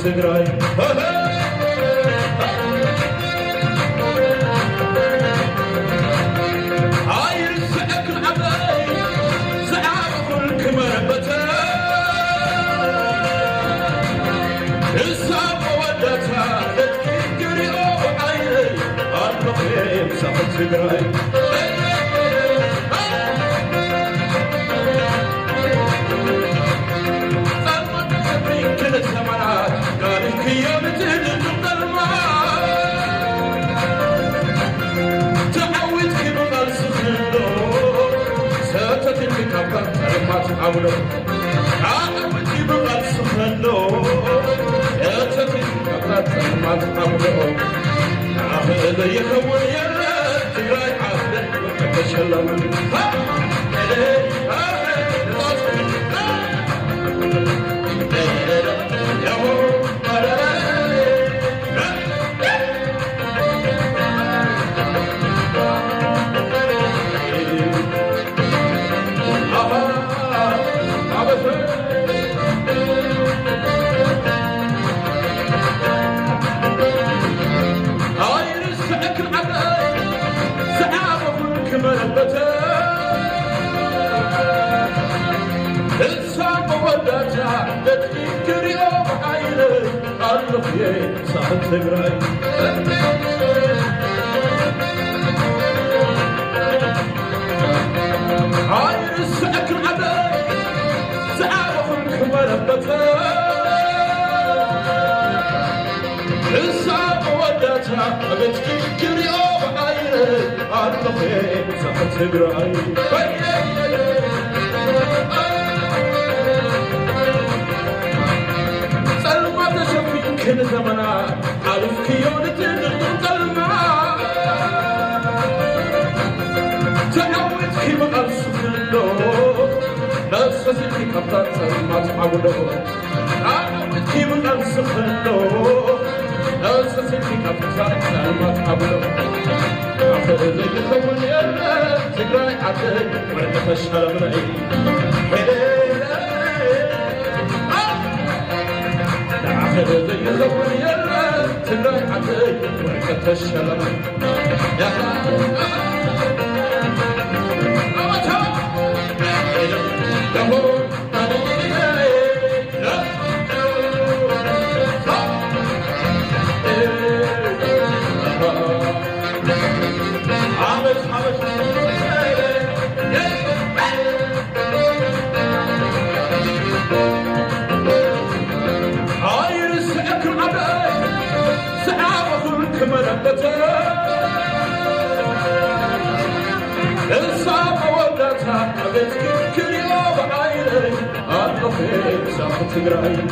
ትግራይ ኣይርስዐክን ዓደይ ዝዓበኹልኪ መረበተይ እሳ መወዳእታ ነጥቂ ክሪኦ ብዓይነይ ኣለኹ ምሳኺ ትግራይ።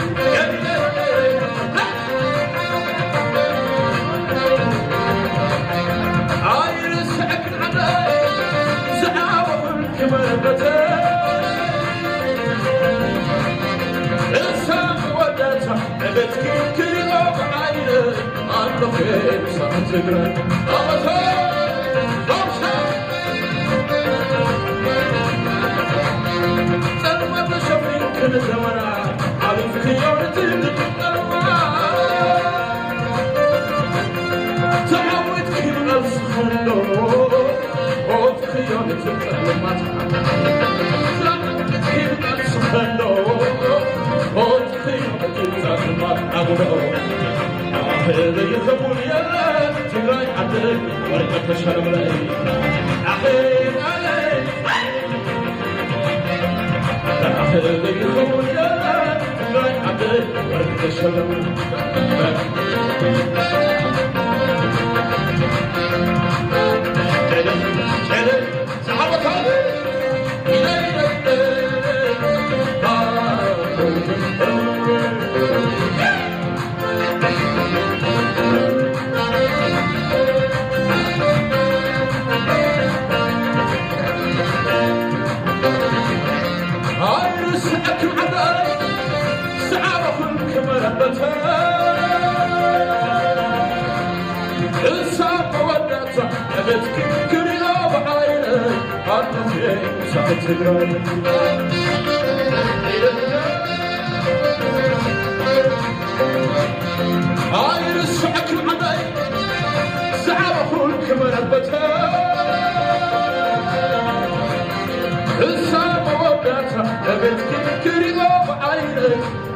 ክሪኦ ብዓይነይ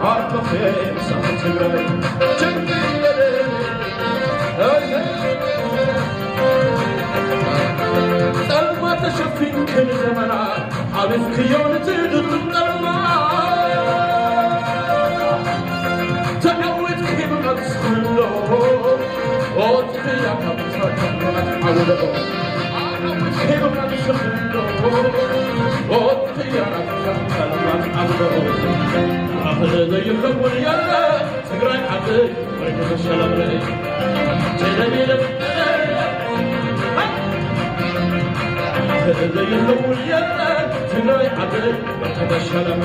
ኣርመኽየ ምሳኺ ትግራይ ችግር የለ። ጸልማት ተሸፊንክን ዘመና ሓሊፍክዮ ንትድርብ ጸልማት ተዓዊትኪ ብቐልስኽሎ ወጥኽያ ካብ ጸልማት ዓውደኦ ዓዊትኪ ብቐልስኽሎ ወጥኽያ ካብ ጸልማት ዓውደኦ ኣኽለ ዘይኸውን የለ ትግራይ ዓደይ ወርቂ ተሸለምለይ ጀለቢለ ዘይኸውን የለን ትግራይ ዓደይ ወርቂ ተሸለመ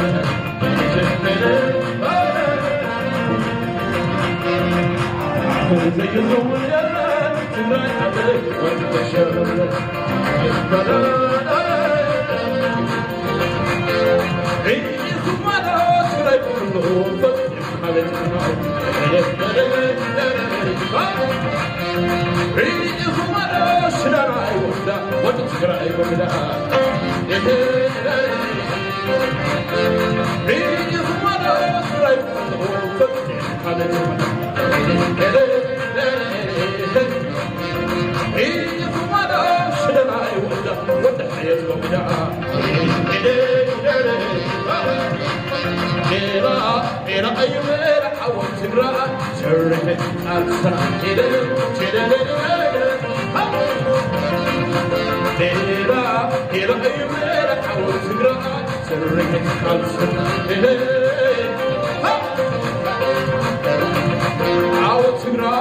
ዘይኸውን የለን ትግራይ ዓደይ ወርቂ ተሸለመ ዓወት ትግራይ፣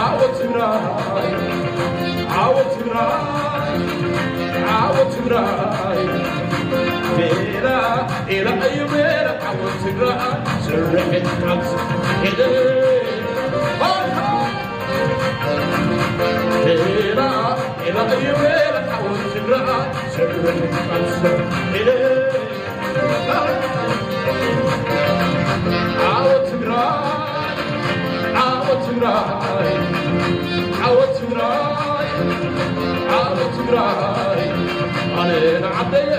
ዓወት ትግራይ፣ ዓወት ትግራይ፣ ዓወት ትግራይ። ሜዳ፣ ሜዳ እዩ ሜዳ፣ ዓወት ትግራይ። ስርሒት ቃልሲ ሄደ። ሜዳ፣ ሜዳ እዩ ሜዳ፣ ዓወት ትግራይ። ስርሒት ቃልሲ ሄደ። ዓወት ትግራይ፣ ዓወት ትግራይ፣ ዓወት ትግራይ፣ ዓወት ትግራይ። ኣነ ንዓደየ፣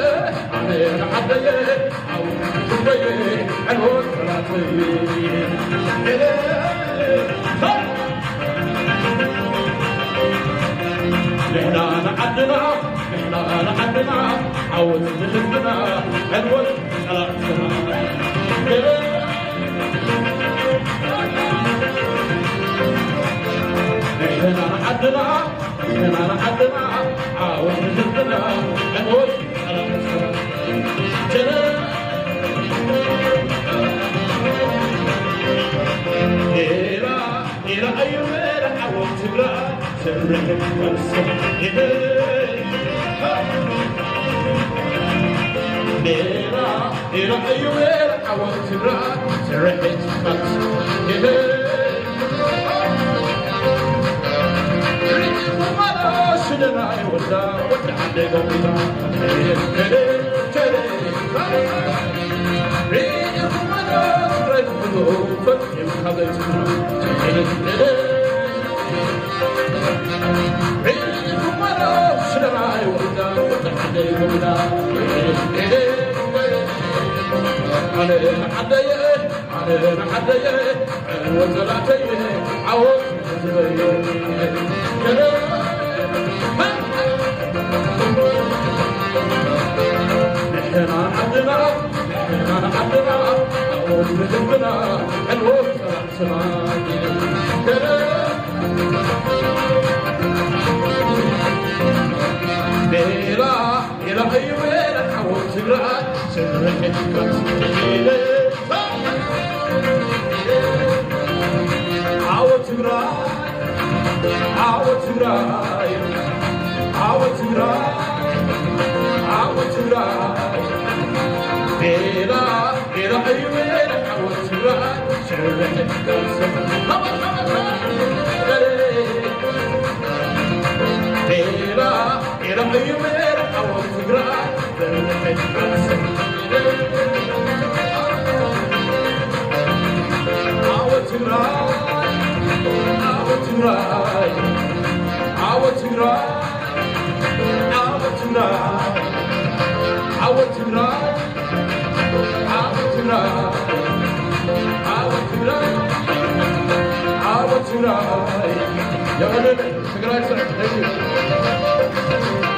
ኣነ ንዓደየ፣ ዓወት ትግራይ፣ ዕንወት ጠላተይ። ንሕና ንዓድና፣ ንሕና ንዓድና፣ ዓወት ንህዝብና፣ ዕንወት ንሕና ዓድና፣ ንሕና ዓድና፣ ዓወት ንህዝብና፣ ዕንወት ዓወት ትግራይ፣ ዓወት ትግራይ፣ ዓወት ትግራይ፣ ዓወት ትግራይ። ሜዳ፣ ሜዳ እዩ ሜዳ፣ ዓወት ትግራይ። ዓወት ትግራይ፣ ዓወት ትግራይ፣ ዓወት ትግራይ፣ ዓወት ትግራይ። ዓወት ትግራይ፣ ዓወት ትግራይ። የቐለለ ትግራይ ስራሕ። Thank you።